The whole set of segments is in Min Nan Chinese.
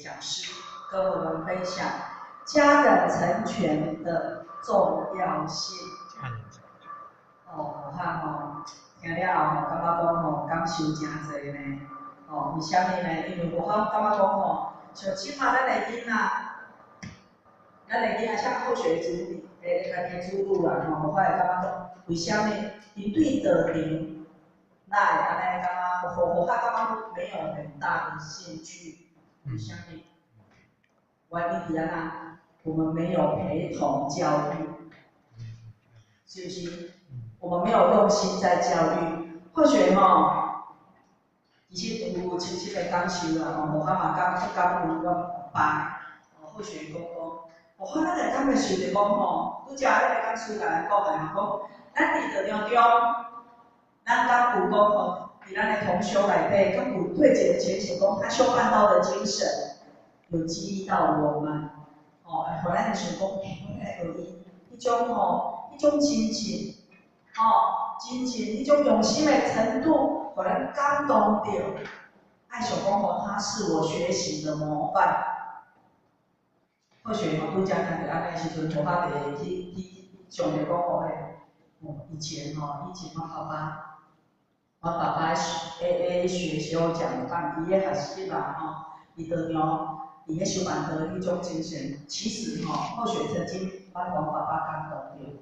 講師，跟我們分享家人成全的重要性。哦，哈吼，聽了後吼，感覺講吼，感受誠濟呢。哦，為啥物呢？因為我感覺講吼，像這馬咱的囡仔，咱的囡仔像後學子女，家己的子女啦吼，我會感覺講，為啥物？𪜶對道場，哪會按呢感覺，予較感覺沒有很大的興趣？為啥物？原因佇按怎？我們沒有陪同教育，是不是？我們沒有用心在教育。或許吼，其實有深深的感受啦吼，無法嘛感感恩阮爸，哦，或許講講，無法咱會感受著講吼，拄才彼个講師共咱講的吼，講咱佇道場中，咱敢有講吼，佇咱的同修內底，敢有對一个前賢講他修辦道的精神，有激勵到我們，吼，予咱會想講，欸，我來學伊，彼種吼，彼種精進，吼，精進，彼種用心的程度，予咱感動著，愛想講吼，他是我學習的模範。或許吼，拄才聽著按呢時陣，無法就會去想著講吼，欸，哦，以前吼，以前我爸爸學修講辦，伊咧學習啦吼，佇道場，佇咧修辦道彼種精神，其實吼，或許曾經捌予阮爸爸感動著。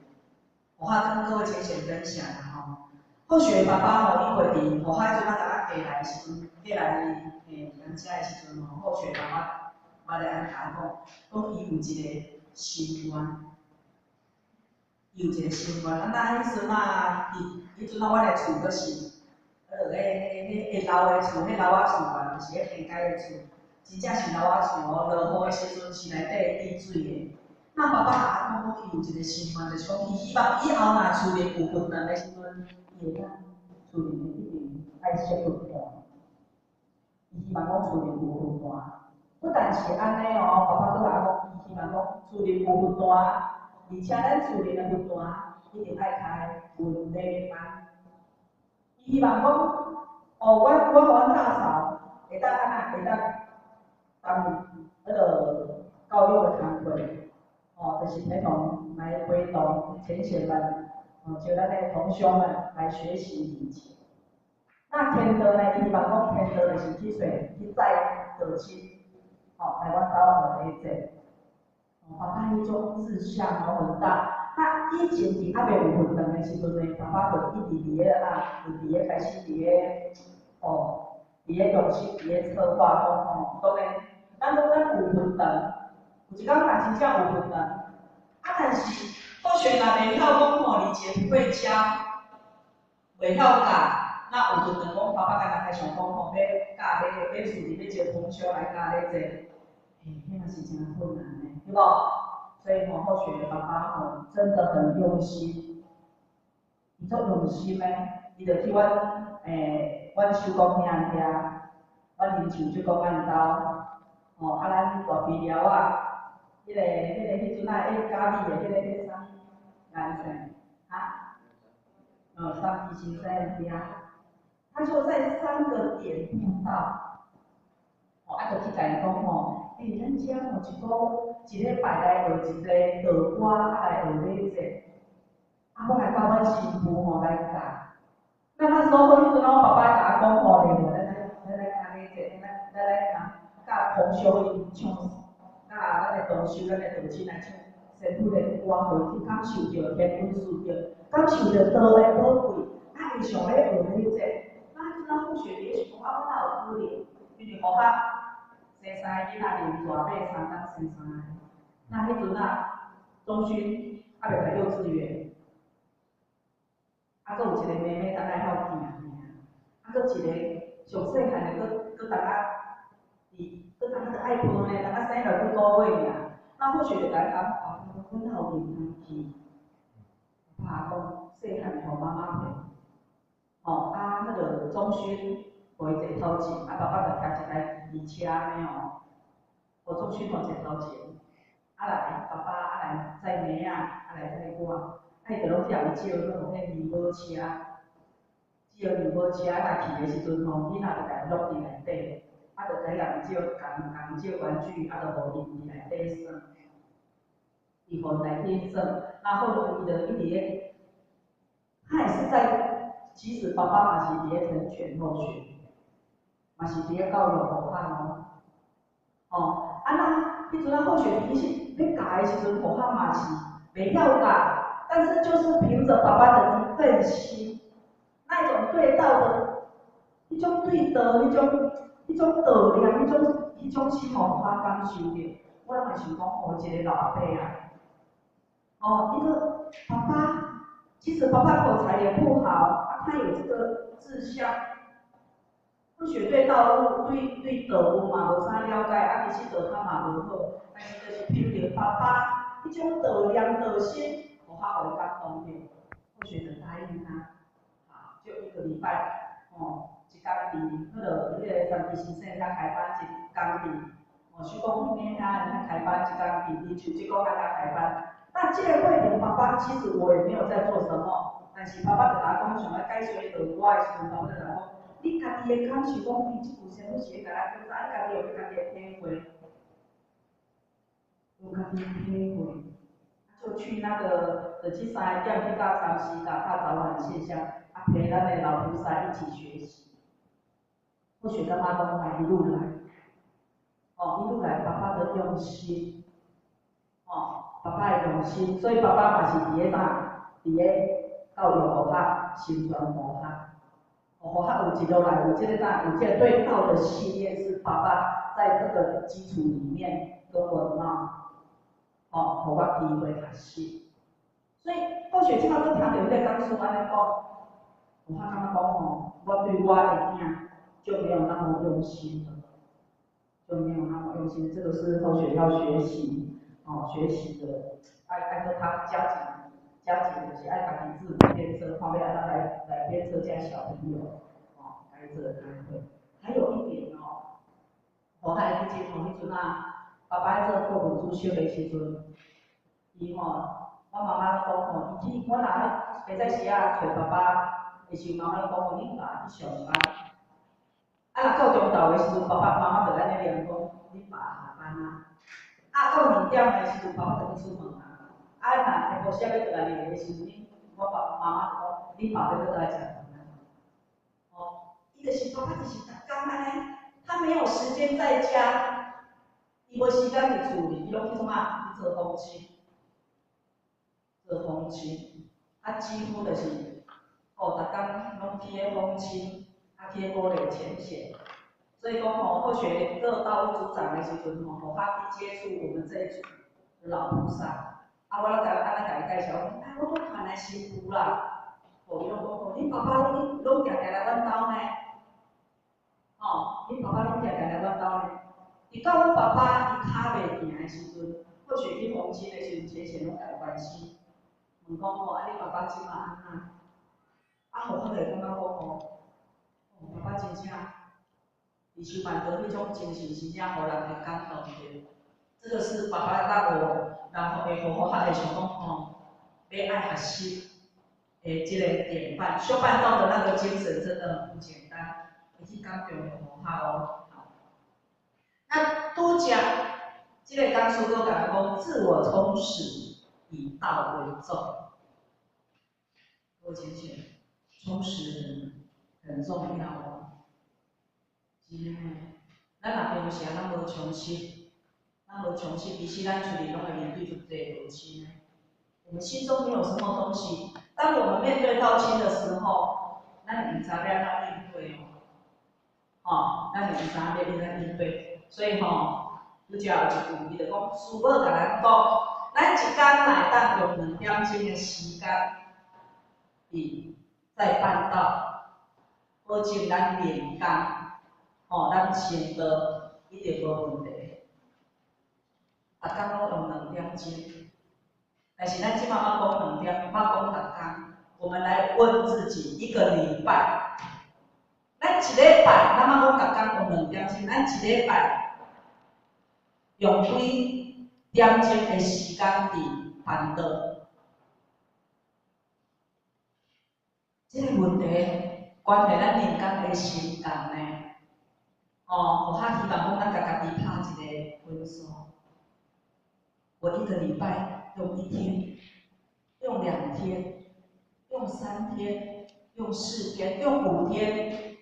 我跟各位淺顯分享啦吼，或許爸爸吼，因為佇我彼陣仔剛過來的時陣，過來咱遮的時陣吼，或許爸爸捌來按共我講，講伊有一個心願，伊有一個心願，啊，那彼陣仔，佇彼陣仔，阮的厝閣是，彼個會老的厝，彼老仔厝啊，就是彼偏街的厝，真正是老仔厝哦。落雨的時陣是內底會滴水的。那爸爸共我講，伊有一個心願，就是講伊希望以後若厝裡有佛堂的時陣，伊會當厝裡面一定愛設佛壇。伊希望講厝裡有佛壇，不但是按呢哦，爸爸閣共我講，伊希望講厝裡有佛壇，而且咱厝裡的佛壇一定愛開文禮班。伊希望講，哦，我予阮大嫂會當按怎會當擔任彼個教育的工課，哦，就是陪同來陪同淺顯們，哦，招咱的同修們來學習禮節。那天道呢？伊希望講天道就是去揣去載道親，吼，來阮兜學禮節。哦，爸爸彼種志向哦很大。那以前佇猶未有佛堂的時陣呢，爸爸就一直佇咧啊，就佇咧開始佇咧，哦，佇咧用心佇咧策劃講吼，當然，咱講咱有佛堂，有一工若真正有佛堂，啊，但是或許若袂曉講吼，禮節不會教，袂曉教，那有陣就講爸爸敢若開想講吼，欲教彼個欲厝裡欲招同修來教禮節，嘿，彼嘛是誠困難的，對無？所以吼，後學爸爸吼真的很用心，伊足用心的，伊就去阮阮秀公兄遐，阮林樹舅公𪜶兜，吼，啊，咱大埤寮仔，彼个彼陣仔咧教你的彼个啥物顏色？哈？哦，三基先生遐，他就在三個點布道，哦，啊，就去共伊講吼，欸，咱遮吼一禮拜來學一個道歌，啊來學禮節，啊，我來教阮新婦吼來教。那那時候，彼陣我爸爸共我講吼，咱來教禮節，咱來啊教同修𪜶唱，教咱的同修、咱的道親來唱先父的歌，予伊去感受著天恩師著，感受著道的寶貴，啊，會想欲學禮節。那彼陣好學也是講啊，我哪有可能？因為予較生三個囡仔，連大尾三冬生三個。那彼陣啊，中勳猶未讀幼稚園，啊，閣有一個妹妹等下曉行爾，啊，閣一個上細漢的，閣閣淡仔佇，閣淡仔閣愛抱呢，淡仔生落幾個月爾。那或許就共咱講，哦，阮哪有閒通去？爸講細漢的予媽媽陪，吼，啊，彼個中勳予伊坐頭前，啊，爸爸就騎一台機車按呢哦，予中勳予坐頭前，啊來，爸爸啊來載妹仔，啊來載我，啊伊就攏去予伊借彼個牛寶車，借牛寶車，啊去的時陣吼，囡仔就共伊挵佇內底，啊，就共伊借，共共借玩具，啊，就予𪜶伫内底耍，伊予𪜶内底耍，然后伊就一直咧，他也是在，其實爸爸嘛是佇咧成全後學，嘛是佇咧教育予漢哦，吼，啊那，彼陣啊後學其實欲教的時陣，予漢嘛是袂曉教，但是就是憑著爸爸的一份心，那種對道的，彼種對道，彼種道念，彼種心吼，予我感受著，我攏會想講，哦，一個老阿伯啊，哦，一個爸爸，其實爸爸口才也不好，啊，他有這個志向，或許對道路、對道路嘛無啥了解，啊，其實道較嘛無好，但是就是憑著爸爸彼種道念道心，予較予伊感動著，或許就答應他，啊，就一個禮拜，哦，一工佇彼個三支先生遐開班，一工佇，哦，秀光遐遐開班，一工佇林樹這個遐開班。那這個過程，爸爸其實我也沒有在做什麼，但是爸爸就共我講，上愛解釋落我的時陣，爸爸就共我講，你家己的感受講，伊這句師傅是咧共咱講啥？你家己有你家己的體會，有家己的體會，就去那個，就去3點去到三時，甲拍早晚線上，啊陪咱的老菩薩一起學習。或許感覺講來一路來，哦，一路來，爸爸的用心，哦，爸爸的用心，所以爸爸嘛是佇咧啥？佇咧教育予較，成全予較，予較有一路來有這個啥？有這個對道的信念，是爸爸在這個基礎裡面跟我鬧，哦，予我機會學習。所以或許這擺閣聽著彼個講師按呢講，我感覺講吼，我對我的囝就沒有那麼用心了，就沒有那麼用心。這個是後學要學習，哦，學習的，愛閣較加緊，加緊就是愛家己自我鞭策，看欲按怎來鞭策這小朋友，哦，該做該會。還有一點哦，我還記得吼，彼陣啊，爸爸做國務主席的時陣，伊吼，我媽媽攏講吼，伊去，我若袂使時啊揣爸爸的時陣，媽媽攏講吼，恁爸去上班。啊，若到中晝的時陣，爸爸媽媽就按呢念講，恁爸下班啊。啊，到2點的時陣，爸爸就去出門啊。啊，若下晡時仔欲轉來的時陣，恁我爸媽媽就講，恁爸欲轉來食飯啊。哦，伊就是爸爸就是逐工按呢，他沒有時間在家，伊無時間佇厝裡，伊攏去創啊？去做訪親，做訪親，啊，幾乎就是，哦，逐工攏去咧訪親。啊，去鼓勵前線，所以講吼，後學做道務組長的時陣吼，予較去接觸我們這一組的老菩薩，啊，我攏共按呢共伊介紹，啊，我攏傳來新婦啦，哦，伊攏講吼，恁爸爸攏定定來阮兜呢，吼，恁爸爸攏定定來阮兜呢。直到阮爸爸伊跤袂行的時陣，後學去訪親的時陣，前線攏共伊關心，問講吼，啊，恁爸爸這馬按怎？啊，予我就會感覺講吼。爸爸真正，佇修辦道彼種精神，真正予人會感動著。這個是爸爸讓我，然後會予我較會想講吼，欲愛學習的這個典範。修辦道的那個精神真的很不簡單，會去感動予較哦。好，那拄則這個講師閣共咱講，自我充實，以道為重。我淺顯，充實很重要哦。真的，咱若平常時咱無充實，咱無充實，其實咱出去攏會面對足濟道親的。我們心中沒有什麼東西，當我們面對道親的時候，咱毋知欲按怎應對哦。吼，咱毋知欲按怎應對，所以吼，拄才有一句，伊就講，師母共咱講，咱一工會當用2點鐘的時間，佇在辦道，保證咱練功，吼，咱成道一定無問題。逐工攏用兩點鐘，但是咱這馬莫講兩點，莫講逐工，我們來問自己，一個禮拜，咱一禮拜，咱莫講逐工用兩點鐘，咱一禮拜用幾點鐘的時間佇辦道？這個問題關係咱人間的心共呢。哦，我較希望講咱共家己拍一个分數。我一個禮拜用一天，用2天，用3天，用4天，用5天，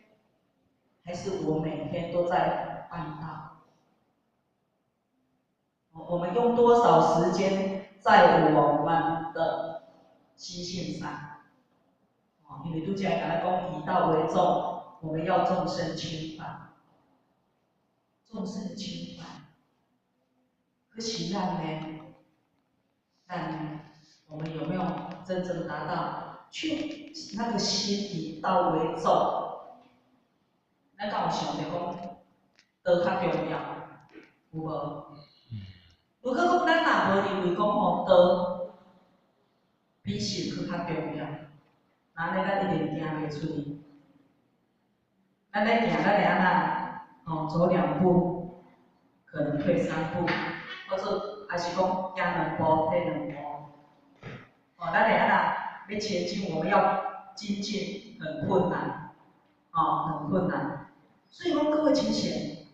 還是我每天都在辦道？我們用多少時間在我們的心性上？哦，因為拄才共咱講以道為重，我們要眾生輕凡，眾生輕凡。可是咱呢？咱呢？我們有沒有真正達到去那個心以道為重？咱敢有想著講道較重要，有無？如果講咱若無認為講吼道比心閣較重要，那按呢咱一定行袂出去。咱咧行，咱會按怎？吼，走兩步，可能退三步，或者還是講行兩步退兩步。哦，咱會按怎？欲前進，我們要精進，很困難，哦，很困難。所以講各位淺顯，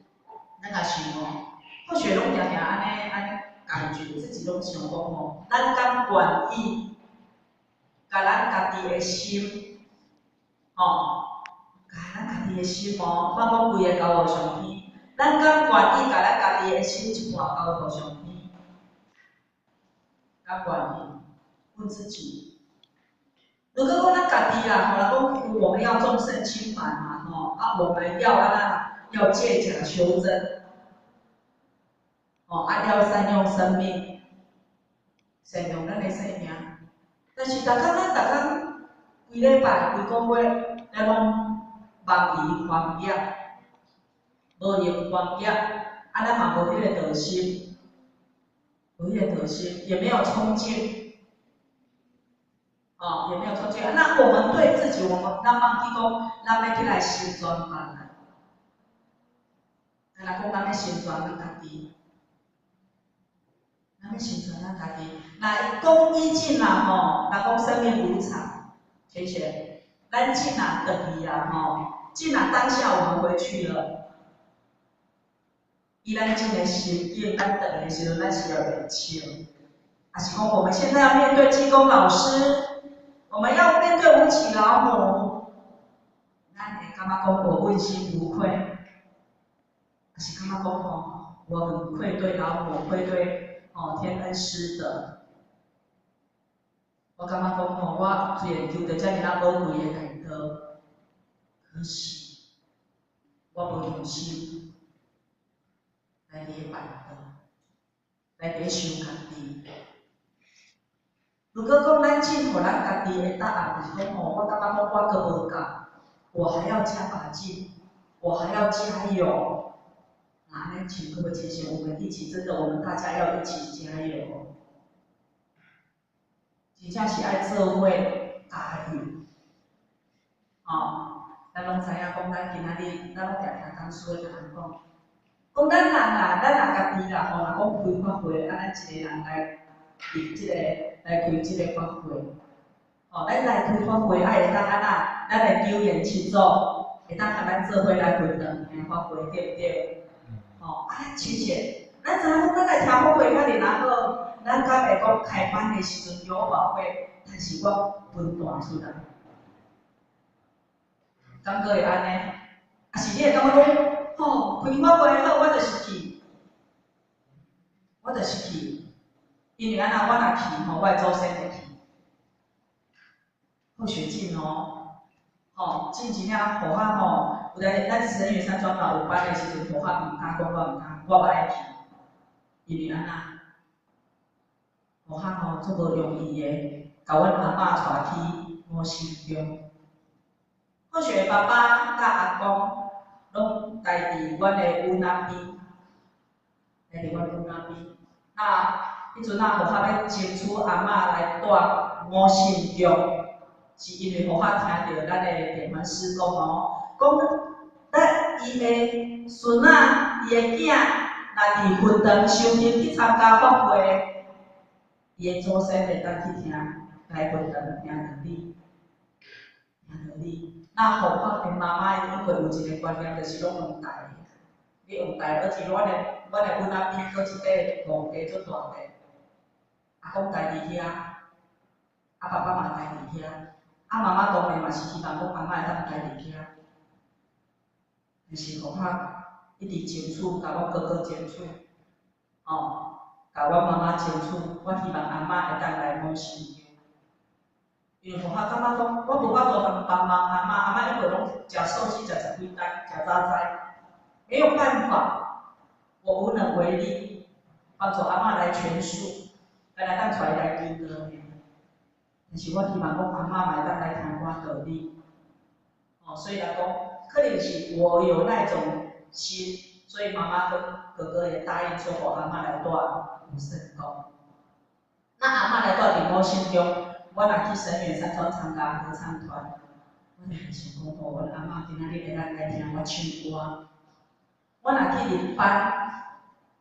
咱若想哦，或許攏定定按呢按呢感覺自己攏想講吼，咱敢願意，共咱家己的心，吼，共咱家己的心哦，莫講規个交予上天，咱敢願意共咱家己的心一半交予上天？敢願意？問自己。如果講咱家己啦，吼，人講我們要眾生輕凡嘛，吼，啊，我們要按怎？要借假修真，吼，啊，要善用生命，善用咱的生命。但是逐工咱逐工，規禮拜、規個月，咱攏忙於煩業，無閒煩業，啊，咱嘛無彼个道心，無彼个道心，也沒有衝勁。哦，也沒有衝勁。那我們對自己，我們咱忘記講，咱欲起來成全別人。若講咱欲成全咱家己，咱欲成全咱家己。若講以前啦吼，人講生命無常，謝謝。咱這若轉去啊吼，這若當下我們回去了，以咱這个心境，咱轉去的時陣，咱是會袂笑。還是講我們現在要面對濟公老師，我們要面對吳起老母，咱會感覺講我問心無愧，還是感覺講吼，我很愧對老母，愧對哦天恩師德。我感覺講吼，我雖然求著遮爾仔寶貴的大道，可是我無用心來佇咧辦道，來佇咧修家己。如果講咱進予咱家己的答案，就是講吼，我感覺講我閣無夠，我還要加把勁，我還要加油。啊，咱請各位姐姐，我們一起，真的，我們大家要一起加油。真正是愛做伙加油。吼，咱攏知影講，咱今仔日，咱攏定聽講師咧共咱講，講咱人啊，咱若家己啦，吼，若講開法會，啊，咱一個人來佇這個來開這個法會，吼，咱來開法會，啊，會當按怎？咱的九賢七祖會當共咱做伙來分堂聽法會，對毋對？吼，啊，咱親切，咱知影講，咱來聽法會遐爾仔好，咱敢會講開班的時陣有法會，但是我分斷出來，敢閣會按呢？啊是你會感覺講，吼，開法會好，我就是去，我就是去，因為按怎，我若去吼，我的祖先會去。好學進哦，吼，進前啊，護法吼，有來咱神園山莊嘛有班的時陣，護法毋敢講，我毋敢，我嘛愛去，因為按怎？護法吼足無容易的，共阮阿嬤帶去五星宮。好學爸爸佮阿公攏待佇阮的阮仔邊，待佇阮阮仔邊。那彼陣啊，護法欲爭取阿嬤來蹛五聖宮，是因為護法聽著咱的典範師講哦，講咱伊的孫仔、伊的囝，若佇佛堂修行去參加法會，伊的祖先會當去聽，來佛堂聽道理，聽道理。那護法的媽媽因為有一個觀念，就是攏用台的，去王台，而且阮的阮仔边阁一块墓地足大块，阿公待伫遐，啊爸爸嘛待伫遐，啊妈妈当然嘛是希望讲阿嬷会当待伫遐，但是予我一直爭取，共阮哥哥爭取，吼，共阮媽媽爭取，我希望阿嬷會當來五聖宮。因為予我感覺講，我無法度通幫忙阿嬷，阿嬷一個攏食壽司食十幾單，食早餐，沒有辦法，我無能為力，幫助阿嬷來全素，敢若當帶伊來祈禱爾。但是我希望講阿嬷嘛會當來聽我道理，哦，所以來講，可能是我有那種心，所以媽媽跟哥哥也答應說，予阿嬷來蹛五聖宮。那阿嬷來蹛佇五聖宮，我若去神園山莊參加合唱團，我就很想講吼，阮阿嬷今仔日會當來聽我唱歌。我若去入班，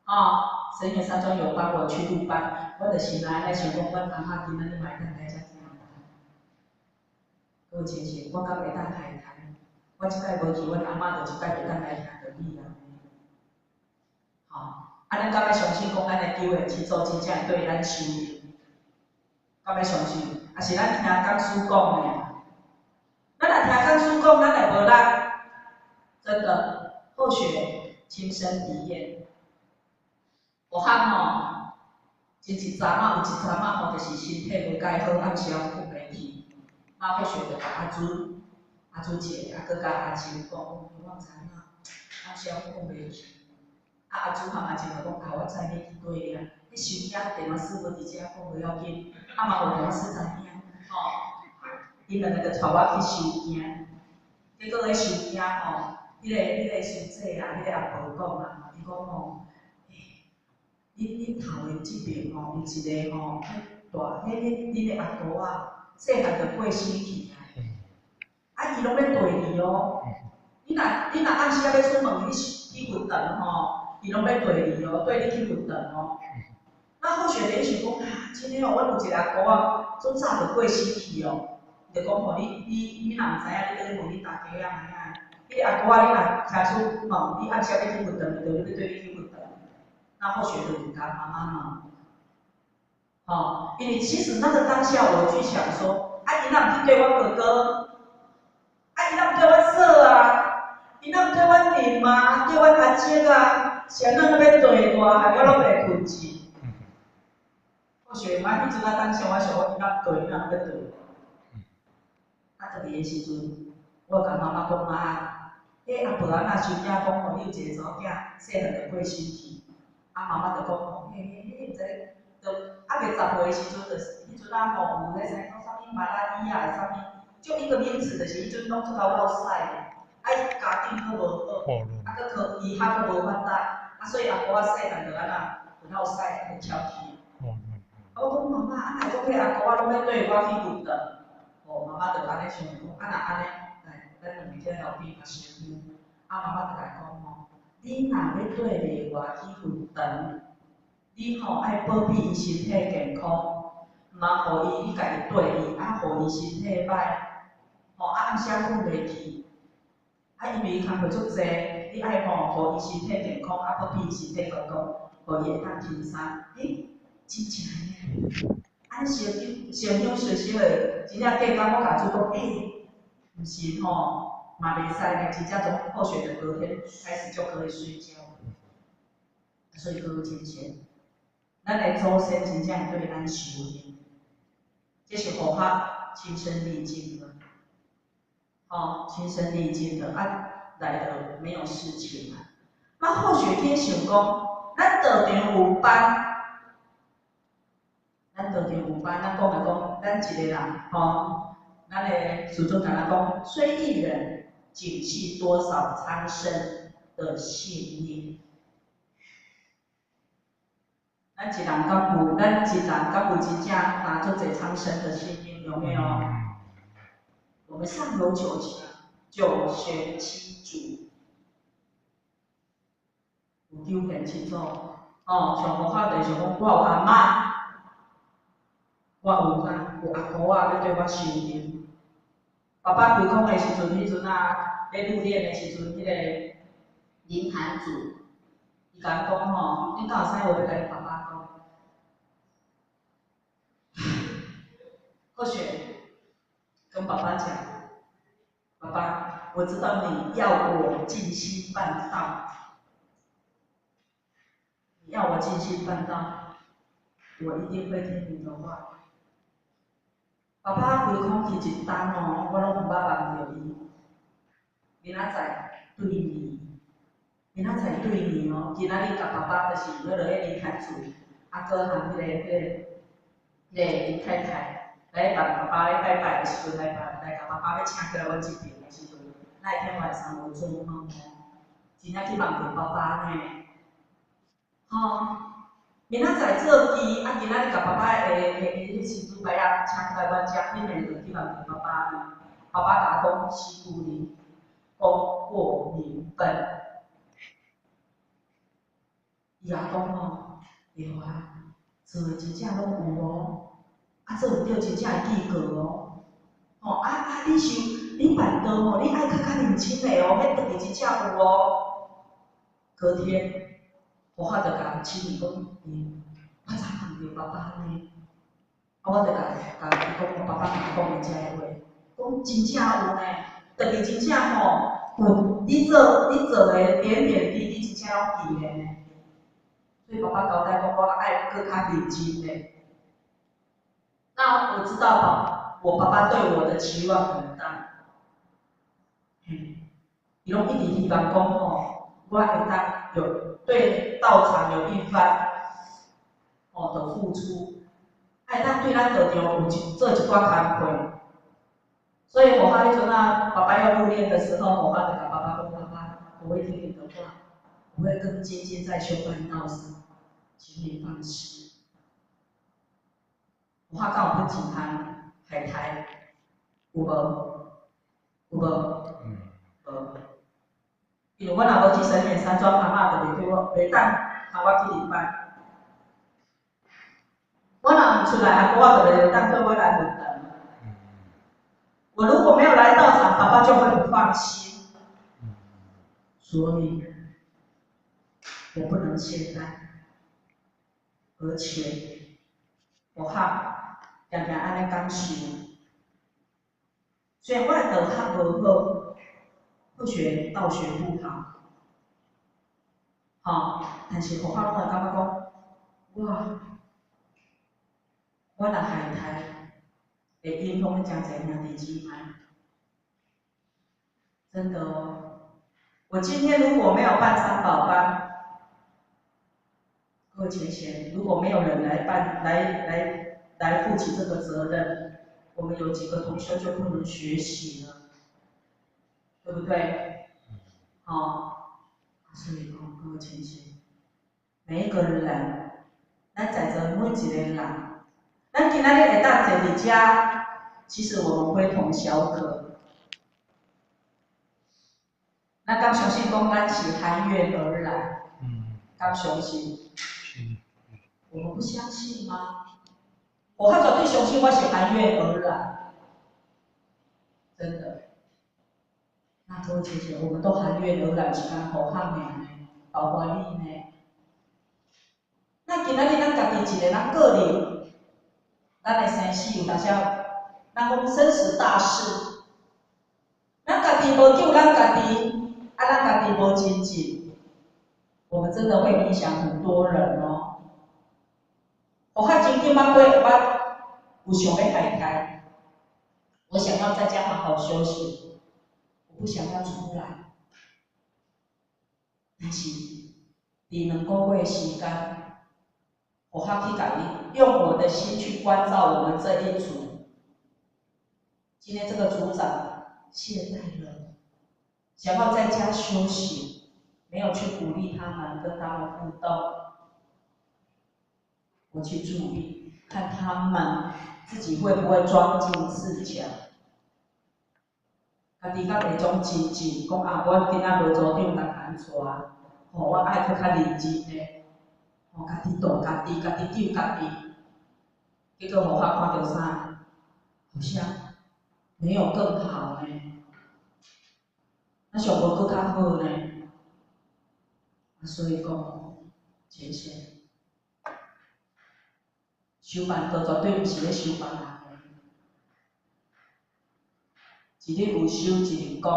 吼，神園山莊有幫我去入班，我就心內按呢想講，阮阿嬷今仔日嘛會當來遮聽歌。閣有親像我敢會當害談，我這擺無去，阮阿嬷就這擺袂當來聽著你啊。吼，啊，咱敢欲相信講，咱的九賢七祖真正會對咱修行？敢欲相信？抑是咱聽講師講的爾？咱若聽講師講，咱會無力。真的，後學親身體驗。有漢吼，真一陣仔，有一陣仔吼，就是身體無介好，暗時仔睏袂去。媽後學就共阿祖、阿祖姐，啊，閣共阿舅講，我毋知影，暗時仔睏袂去。啊，阿祖和阿舅就講，啊，我載你去對啊。彼收驚電話師無佇遮講無要緊，啊嘛有電話師知影，吼。𪜶兩个就帶我去收驚，結果咧收驚吼，彼个師姐啊，彼个阿婆講啊，伊講吼，欸，恁頭前這邊吼，有一個吼，彼大，彼彼恁的阿姑仔，細漢就過身去啊，啊，伊攏欲綴你哦，你若暗時仔欲出門，你去佛堂吼，伊攏欲綴你哦，綴你去佛堂哦。那後學咧想講啊，真的哦，阮有一個阿姑仔，足早就過身去哦。伊就講吼，你若毋知影，你倒去問恁大家仔知影。彼个阿姑仔，你若徛出門，你暗時仔欲去佛堂，伊就欲綴你去佛堂。那後學就共媽媽問，吼，因為其實那個當下，我去想說，啊，伊若毋去綴阮哥哥，啊，伊若毋綴阮嫂啊，伊若毋綴阮啉啊，綴阮阿叔啊，是按怎閣欲綴我，害我攏袂睏去。我想，我彼陣仔當下，我想講伊若毋綴，伊若欲綴我。啊，蹛佇个時陣，我共媽媽講媽，彼阿婆仔若收驚講吼，你有一個查某囝細漢就過身去。啊，媽媽就講吼，嘿嘿，你毋知，就猶未10歲的時陣，就是彼陣仔吼有彼啥講啥物馬拉利亞的啥物，就一個名詞，就是彼陣攏足夠落屎的，啊，家境閣無好，啊，閣科醫學閣無發達，啊，所以阿婆仔細漢就按怎有落屎就超去。啊，我講媽媽，啊，若講彼阿姑仔攏欲綴我去佛堂，哦，媽媽就按呢想講，啊，若按呢，來，咱兩个去路邊嘛燒香，啊，媽媽就共講吼，你若欲綴我去佛堂，你吼愛保庇伊身體健康，毋通予伊你家己綴伊，啊，予伊身體歹，吼，啊，暗時仔睏袂去，啊，因為伊工課足濟，你愛吼，予伊身體健康，啊，保庇伊身體健康，予伊會當輕鬆。欸，真正的，按呢燒香燒香燒燒的，真正過工我共主講，欸，毋是吼，嘛袂使呢，真正從後學的隔天開始就可以睡覺。所以各位親戚，咱的祖先真正會對咱修行，這是符合親身歷經的，吼，親身歷經的啊，來的沒有事情啊。那後學天想講，咱道場有班，咱道場有班，咱講來講，咱一個人吼，咱的師尊共咱講，雖一人，警繫多少蒼生的性命。咱一人敢有，咱一人敢有真正擔足濟蒼生的性命，有沒有？我們上有九賢七祖，有九賢七祖，哦，上無法就是講，我有阿嬤，我有啥？有阿姑仔欲對我修行。爸爸開礦的時陣，彼陣啊，咧入殮的時陣，彼個靈壇主。伊共阮講吼，你敢有啥話欲共你爸爸講？好雪，跟爸爸講，爸爸，我知道你要我盡心辦道，你要我盡心辦道，我一定會聽你的話。爸爸規空氣一冬哦，我攏毋捌夢著伊。明仔載對你，明仔載對你哦，今仔日共爸爸就是彼落去林壇厝，阿哥含彼個𪜶太太來幫爸爸咧拜拜的時陣，來來共爸爸欲請過來阮這爿的時陣，那一天晚上我做夢哦，真正去夢著爸爸呢，吼，明仔載做機，啊，今仔日共爸爸的的的彼時陣牌仔請過來阮遮，彼暝就去夢著爸爸呢，爸爸共我講四句字，功過名分。伊也講吼，對啊，做的真正攏有哦，啊做毋對真正會記過哦，吼啊啊！你想你辦道吼，你愛較較認真的哦，彼轉去真正有哦。隔天，我就共親伊講，我昨夢著爸爸呢，啊，我就共共伊講，我爸爸共我講的這个話，講真正有呢，轉去真正吼，有你做的點點滴滴，真正攏記的呢。所以爸爸交代講，我愛閣較認真的。那我知道我爸爸對我的期望很大，嘿，伊攏一直希望講吼，我會當有對道場有一番吼的付出，會當對咱道場有一做一寡工課。所以我彼陣啊，爸爸要入殮的時候，我就共爸爸講：爸爸，我會聽你的話，我會更精進在修辦道場，請你放心。我敢有分一項海苔，有無？有無？嗯。無。因為我若無去神遠山莊，阿嬤就袂對我，袂當予我去禮拜。我若毋出來，阿姑仔就袂當對我來佛堂。我如果沒有來道場，爸爸就會不放心。所以，我不能懈怠，而且我較定定按呢感受。雖然我的道學無好，或許道學不好，吼，但是我較攏會感覺講，哇，我若害刣，會影響誠濟兄弟姊妹。真的哦，我今天如果沒有辦三寶班，各位前賢，如果沒有人來辦，來負起這個責任，我們有幾個同修就不能學習了，對不對？好，所以講各位前賢，每一個人，咱在座每一個人，咱今仔日會當坐佇遮，其實我們非同小可。咱敢相信講咱是含願而來？敢相信？我們不相信嗎？我較絕對相信我是含願而來，真的。那各位姐姐，我們都含願而來，是干好漢爾呢，包括你呢。那今仔日咱家己一個人個人，咱的生死有當時，咱講生死大事，咱家己無救咱家己，啊，咱家己無精進，我們真的會影響很多人哦。我較曾經捌過，捌有想欲害刣，我想要在家好好休息，我不想要出來。但是，佇2個月時間，我較去共伊用我的心去關照我們這一組。今天這個組長懈怠了，想要在家休息，沒有去鼓勵他們，跟他們互動。我去注意，看他們自己會不會裝進自強。家己較袂裝精進，講啊，我今仔無組長共牽帶，吼，我愛閣較認真的，吼，家己度家己，家己救家己。結果予我看著啥？好像沒有更好呢，那上無閣較好呢。啊，所以講，前線修辦道絕對毋是咧修別人的，一日有修一日功，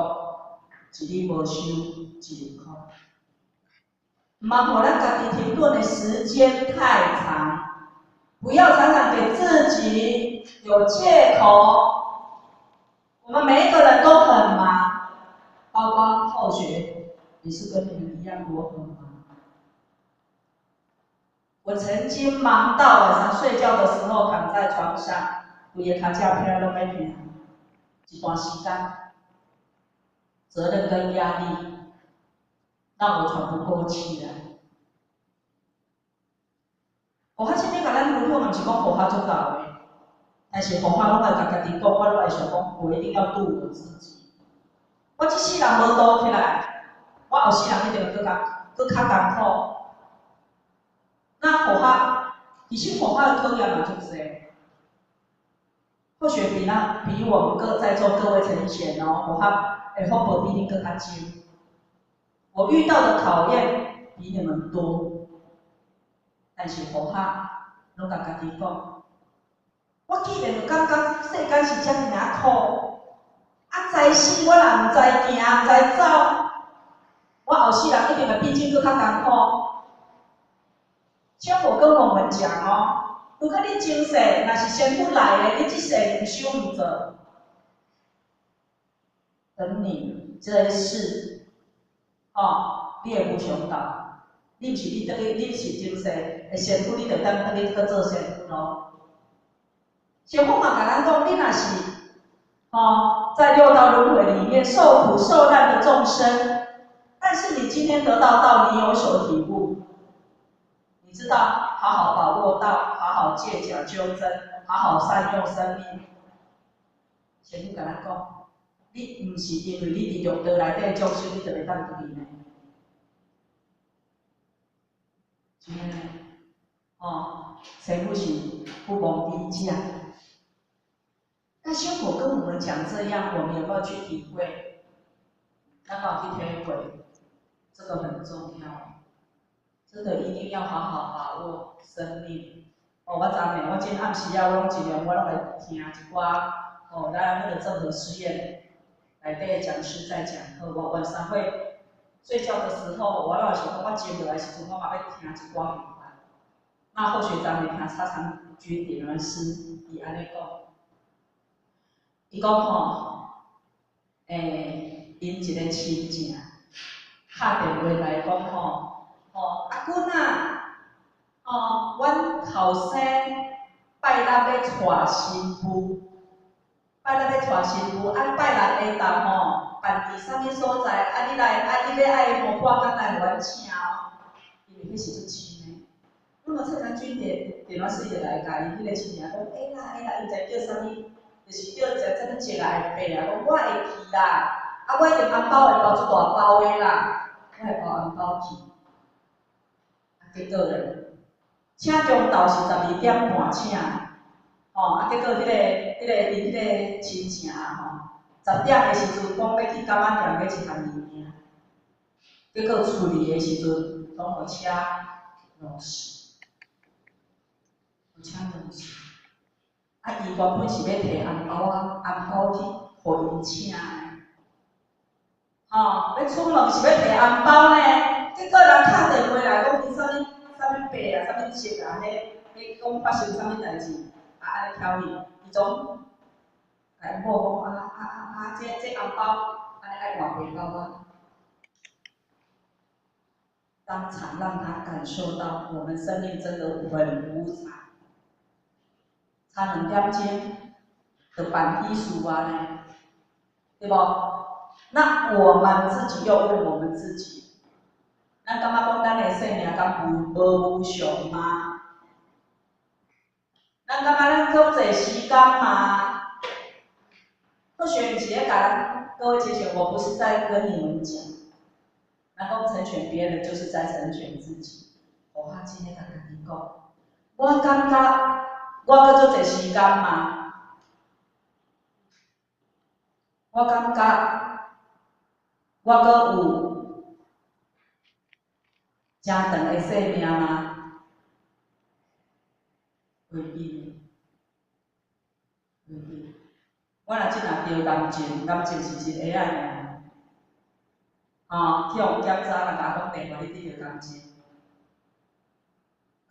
一日無修一日空。毋通予咱家己停頓的時間太長，不要常常給自己有借口。我們每一個人都很忙，包括後學也是跟你們一樣，我很忙。我曾經忙到晚上睡覺的時候，躺在床上，規个跤脊疼攏欲疼，一段時間，責任跟壓力讓我喘不過氣來。我較這邊共咱分享，毋是講護較足夠的，但是護較攏愛共家己講，我攏會想講，我一定要度我自己。我這世人無度起來，我後世人一定會閣較閣較艱苦。那護較，其實護較的考驗嘛足濟。或許比我們各在座各位陳賢哦，護較的福報比恁閣較少。我遇到的考驗比你們多，但是護較攏共家己講，我既然就感覺世間是遮爾仔苦，啊知死我若毋知行毋知走，我後世人一定會比這閣較艱苦。像我跟我們講哦，如果你前世若是仙佛來的，你這世毋修毋做，等你這一世，哦，你會無常到，你毋是你轉去，你是前世的仙佛，你就當轉去閣做仙佛咯。仙佛嘛共咱講，你若是，哦，在六道輪迴裡面受苦受難的眾生，但是你今天得到道，你有所體悟。你知道好好把握道，好好借假修真，好好善用生命。仙佛共咱講，你毋是因為你佇六道內底眾生，你就袂當轉去呢？真的，哦，師父是不忘彼者。那師父跟我們講這樣，我們有沒有去體會？咱有去體會，這個很重要。真的一定要好好把握生命。哦，我昨暝我今暗時啊，我攏盡量我攏會聽一寡哦，咱彼個鄭和實驗內底講師在講課。我晚上會睡覺的時候，我攏會想講，我靜落來時陣，我嘛欲聽一寡共款。那後續昨暝聽蔡長軍點老師伊按呢講，伊講吼，𪜶一個親戚敲電話來講吼。哦，阿君啊，哦，阮後生拜六欲娶新婦，拜六欲娶新婦，啊拜六下晝吼，辦佇啥物所在？啊你來，啊你欲愛吼半工來予阮請哦，因為彼是足親的。那麼蔡長軍電電話師就來共伊彼個親戚講，會啦會啦，伊毋知叫啥物，就是叫一個啥物叔啊的伯啊，講我會去啦，啊我一定紅包會包足大包的啦，我會包紅包去。結果咧，請中晝是12點半請，吼啊！結果彼個𪜶彼個親戚啊吼，10點的時陣講欲去柑仔店買一項物件，結果出去的時陣，攏予車弄死，予車弄死。啊，伊原本是欲提紅包啊，紅包去予𪜶請的，吼，欲出門是欲提紅包呢，結果人敲電話來講，𪜶啥物啥物伯啊，啥物叔啊，彼講發生啥物代誌，啊按呢挑伊，伊總共𪜶某講啊啊啊啊，這紅包按呢愛換白包啊。當場讓他感受到我們生命真的很無常，差2點鐘就辦喜事啊呢，對無？那我們自己又問我們自己，咱感覺講咱的生命敢無無常嗎？咱感覺咱閣濟時間嗎？或許毋是咧共咱各位姐姐，我不是在跟你們講，咱講成全別人，就是在成全自己。我較真咧共家己講，我感覺我閣足濟時間嗎？我感覺我閣有誠長的壽命嗎？未必，未必。我若這若著癌症，癌症是一下仔爾，吼，去予檢查，若共講電話你得著癌症，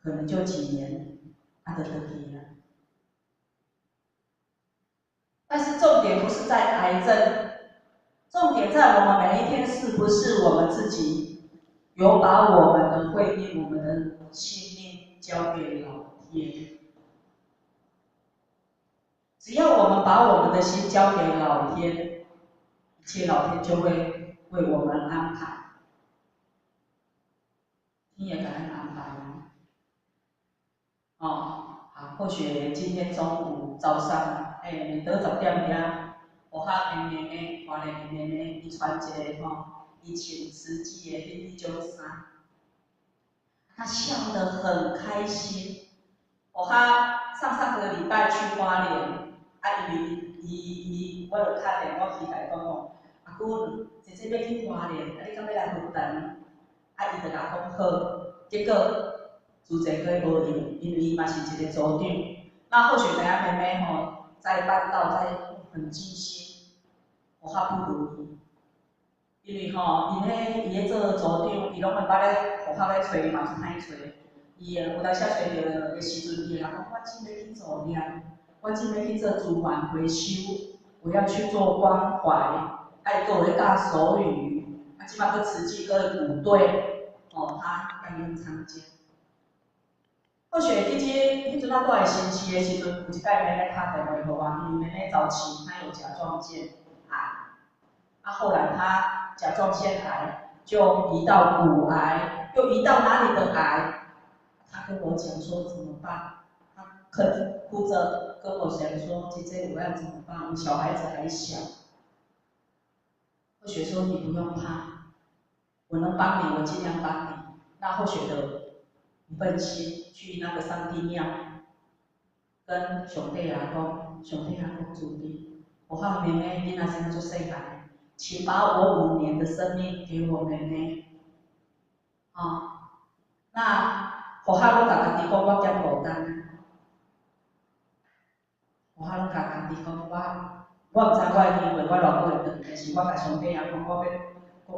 可能就幾年，啊，就轉去啊。但是重點不是在癌症，重點在我們每一天是不是我們自己有把我們的慧命、我們的性命交給老天。只要我們把我們的心交給老天，一切老天就會為我們安排。天會共咱安排哦。好，或許今天中午早上，欸，倒10點遐，我較的妹妹，花蓮的妹妹，伊穿一个吼，伊穿慈濟的彼種衫，她笑得很開心。我較上上個禮拜去花蓮，啊，因為伊伊伊，我就敲電話去共伊講吼，阿姑，姐姐欲去花蓮，啊，你敢欲來佛堂？啊，伊就共我講好，結果主持閣無閒，因為伊嘛是一個組長。那或許知影妹妹吼，在辦道在很盡心，我較不如伊。因為吼，伊彼伊咧做組長，伊攏會捌咧學校咧揣，嘛是歹揣。伊會有當時揣著的時陣，伊會講我正欲去做業，我正欲去做資源回收，我要去做關懷，啊，伊閣有咧教手語，啊，這擺閣慈濟閣舞隊，哦，他甘願參加。或許其實彼陣我蹛新市的時陣，有一擺妹妹敲電話予我，因為妹妹早期她有甲狀腺癌，啊，後來她甲狀腺癌就移到骨癌，又移到哪裡的癌？她跟我講說怎麼辦？她哭着跟我講說：“姐姐，我要怎麼辦？我小孩子還小。”或許說你不用怕，我能幫你，我盡量幫你。那或許的一份心去那個上帝廟，跟上帝阿公、上帝阿公主的，我看妹妹囡仔現在足細漢，請把我5年的生命給我妹妹。啊，那學校攏共家己講我減五擔，學校攏共家己講我，我毋知我的機會我偌久會轉，但是我共上帝阿講我欲五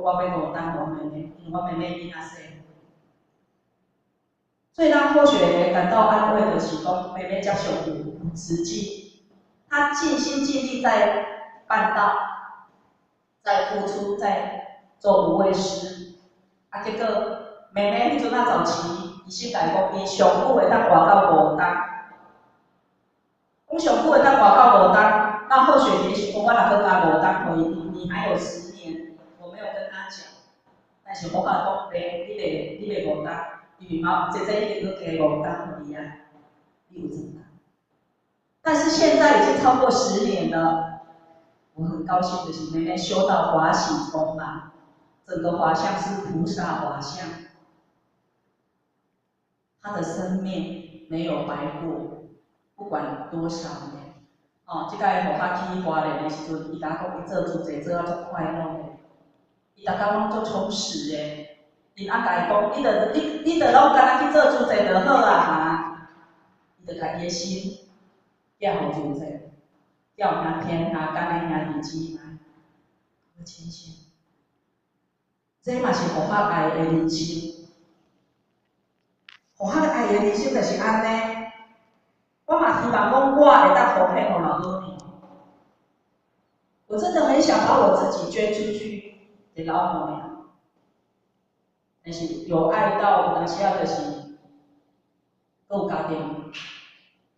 擔予我妹妹，因為我妹妹囡仔細。最讓霍雪感到安慰的是，講妹妹接受有慈濟，她盡心盡力在辦道，在付出，在做無畏施。啊，結果妹妹彼陣仔早期，醫生共伊講，伊上久會當活到五冬，講上久會當活到五冬。那霍雪也許講，我若閣加五冬，予伊，你還有10年，我沒有跟他講，但是我共伊講，你袂五冬。因為媽姐姐已經閣加五冬予伊啊，你有怎樣？但是現在已經超過十年了，我很高興的是妹妹修到法喜充滿，整個法相是菩薩法相，她的生命沒有白過，不管多少年。哦，這擺予我去花蓮的時陣，伊共我講伊做主持做啊足快樂的，伊逐工攏足充實的。𪜶阿共伊講，你著你著攏干焦去做主持就好啊哈。伊就共伊的心寄予主持，寄予兄天下間的兄弟姊妹，好親切。這嘛是佛法愛的人生，佛法愛的人生就是按呢。我嘛希望講，我會當奉獻予老母娘。我真的很想把我自己捐出去給老母娘。但是有愛到有當時仔就是，閣有家庭，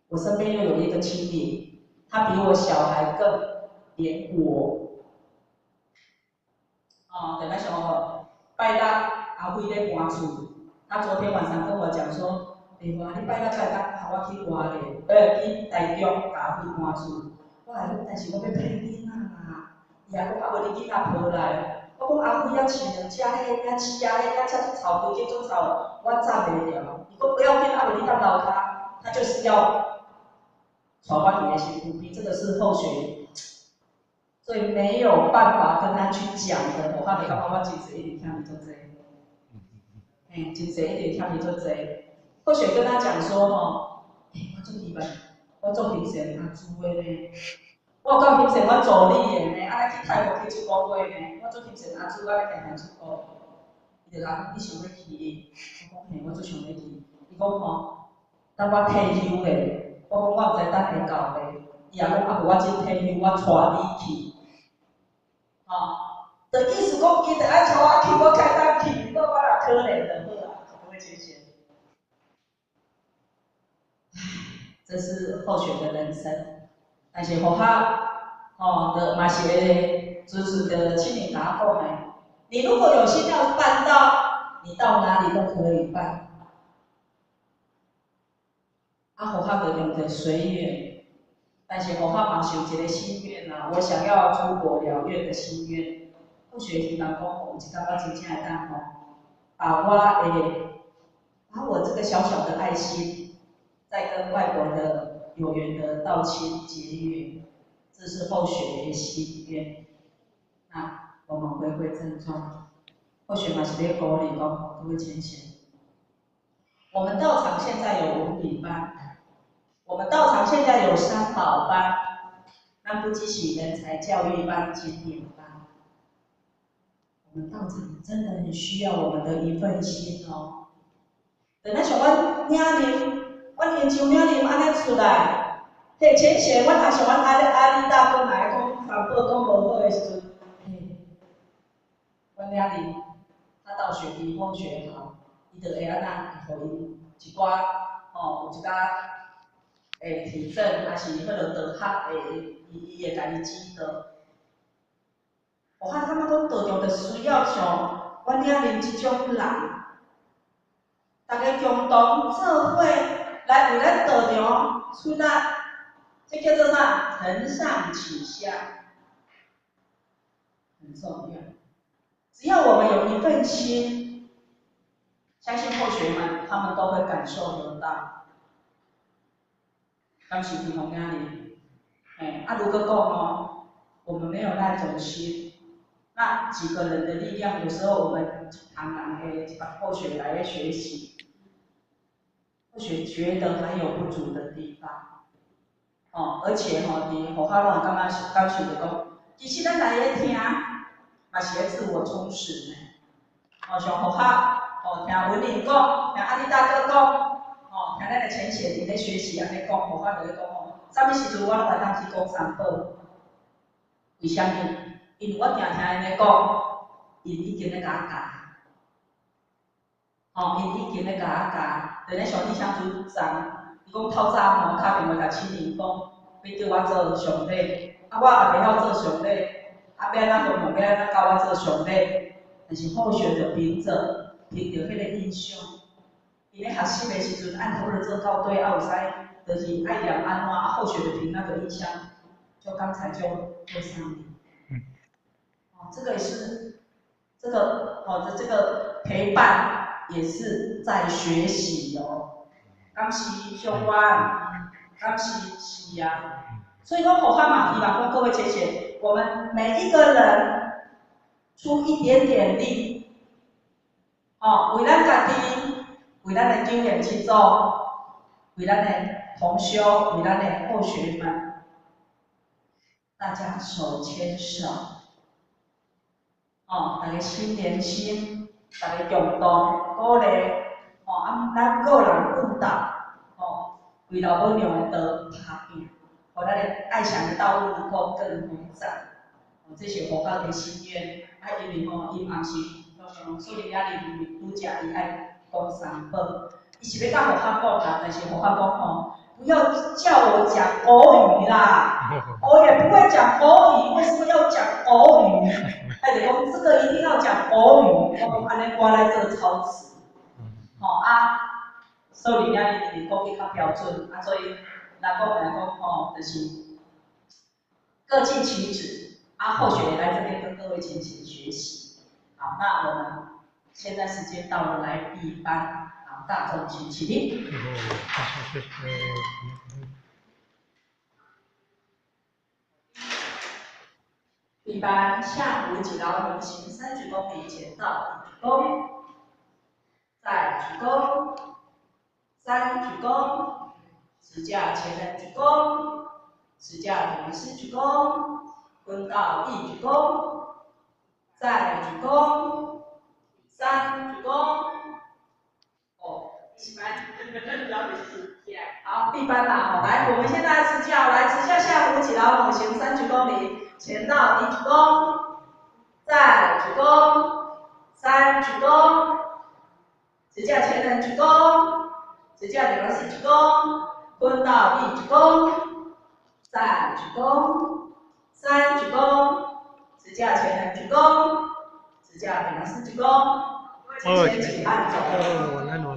我身邊又有一個親人，他比我小孩更黏我。哦，等下像拜六阿輝咧搬厝，他昨天晚上跟我講說，麗華，你拜六才會當予我去花蓮，去台中共阿輝搬厝。我來講，但是我欲陪囡仔啦，伊也講啊，無你囡仔抱來。我講阿輝遐飼兩隻咧，遐飼仔咧，遐遮足臭，規間足臭，我紮袂牢。伊講不要緊，啊無你踮樓跤，他就是要帶我佇咧身軀邊，這個是後學最沒有辦法跟他去講的。我感覺我真濟一直聽伊做這個。嘿，嘿，真濟一定欠伊足濟。後雪跟他講說吼，欸，我足希望，我足欣羨阿朱的呢，我有夠欣羨阮助理的呢，按呢去泰國去一個月呢，我足欣羨阿朱按呢定定出國。伊就講，你想欲去？我講嘿，我足想欲去。伊講吼，等我退休咧，我講我毋知等會到未。伊也講啊，無我這退休，我帶你去。吼，的意思講，伊著愛帶我去，我才會當去。如果我若可憐就好啊，就不會這些。唉，這是後學的人生。但是學校，吼，就嘛是會時時的親耳共我講的。你如果有心要辦到，你到哪裡都可以辦。啊，學校就用著隨緣，但是學校嘛是有一個心願啊，我想要出國了願的心願。後學希望講吼，有一天我真正會當吼，把我這個小小的愛心，再跟外國的有緣的道親結緣，這是後學的心願。那我們回歸正傳，後學嘛是咧鼓勵講，各位淺顯。我們道場現在有文理班，我們道場現在有三寶班，咱不只是人才教育班、經典班。我們道場真的很需要我們的一份心哦。等咱像阮領林，阮研究領林按呢出來，嘿，淺顯，阮也像阮阿里大哥來講三寶講無好的時陣，嘿，阮領林他道學比後學好，伊就會按怎，會予𪜶一寡吼，有一寡會提振，還是彼落道學會，伊會共伊指導。我看感覺講道場就需要像阮領林這種人，大家共同做伙來為咱道場出力，這叫做啥？承上啟下，很重要。只要我們有一份心，相信後學們他們都會感受得到。敢是天空領林？嘿，啊，如果講哦，我們沒有那種心，那幾個人的力量，有時候我們一堂人的一百後學來學習，或許覺得還有不足的地方，哦，而且吼，佇學校攏會感覺感受著講，其實咱來咧聽，嘛是咧自我充實呢。哦，像學校，哦，聽文玲講，聽阿里大哥講，哦，聽咱的淺顯佇咧學習按呢講，學校就咧講吼，啥物時陣我攏會當去講三寶？為啥物？因為我定聽𪜶咧講，𪜶已經咧共我教，吼，𪜶已經咧共我教。就咧像李香組長，伊講透早吼敲電話共親靈講，欲叫我做上禮，啊，我也袂曉做上禮，啊，欲按怎向問，欲按怎教我做上禮？但是後學就憑著彼个印象，伊咧學習的時陣，按頭做校對，啊有使，就是愛念按怎，啊後學就憑那個印象，就剛才就做上禮。哦，這個也是，這個，哦的這個陪伴也是在學習哦。敢是相關，敢是是啊。所以講，學校嘛，希望講各位淺顯，我們每一個人出一點點力，哦，為咱家己，為咱的九賢七祖，為咱的同修，為咱的後學們，大家手牽手，哦，大家心連心，大家共同鼓勵，哦，啊，咱個人奮鬥，哦，為老母娘的道拍拚，予咱的愛祥的道路能夠更宏展，哦，這是佛教的心願。啊，因為吼，伊嘛是，所以遐哩因為拄則伊愛講三寶，伊是欲佮學校講啦，但是學校講吼，不要叫我講國語啦，我也不會講國語，為什麼要講國語？他就講這個一定要講國語，我講按呢我來做操持，吼啊，所以遐哩因為國語較標準，啊，所以人講來講吼，就是各盡其職。啊，後學也來這邊跟各位淺顯學習。好，那我們現在時間到了，來閉班。好，大眾請起立。閉班向五級樓行30公里前到底宮，在。再鞠躬，三鞠躬，持架前人鞠躬，持架頂師鞠躬，坤道一鞠躬，再鞠躬，三鞠躬。哦，閉班。好，閉班啦，好，來，我們現在持轎，來持轎下扶起來，往前三鞠躬禮，前到一鞠躬，再鞠躬，三鞠躬，持轎前人鞠躬，持轎頂師鞠躬，坤道一鞠躬，再鞠躬，三鞠躬，持轎前人鞠躬，持轎頂師鞠躬。哦，先請按走。哦，晚安，晚安。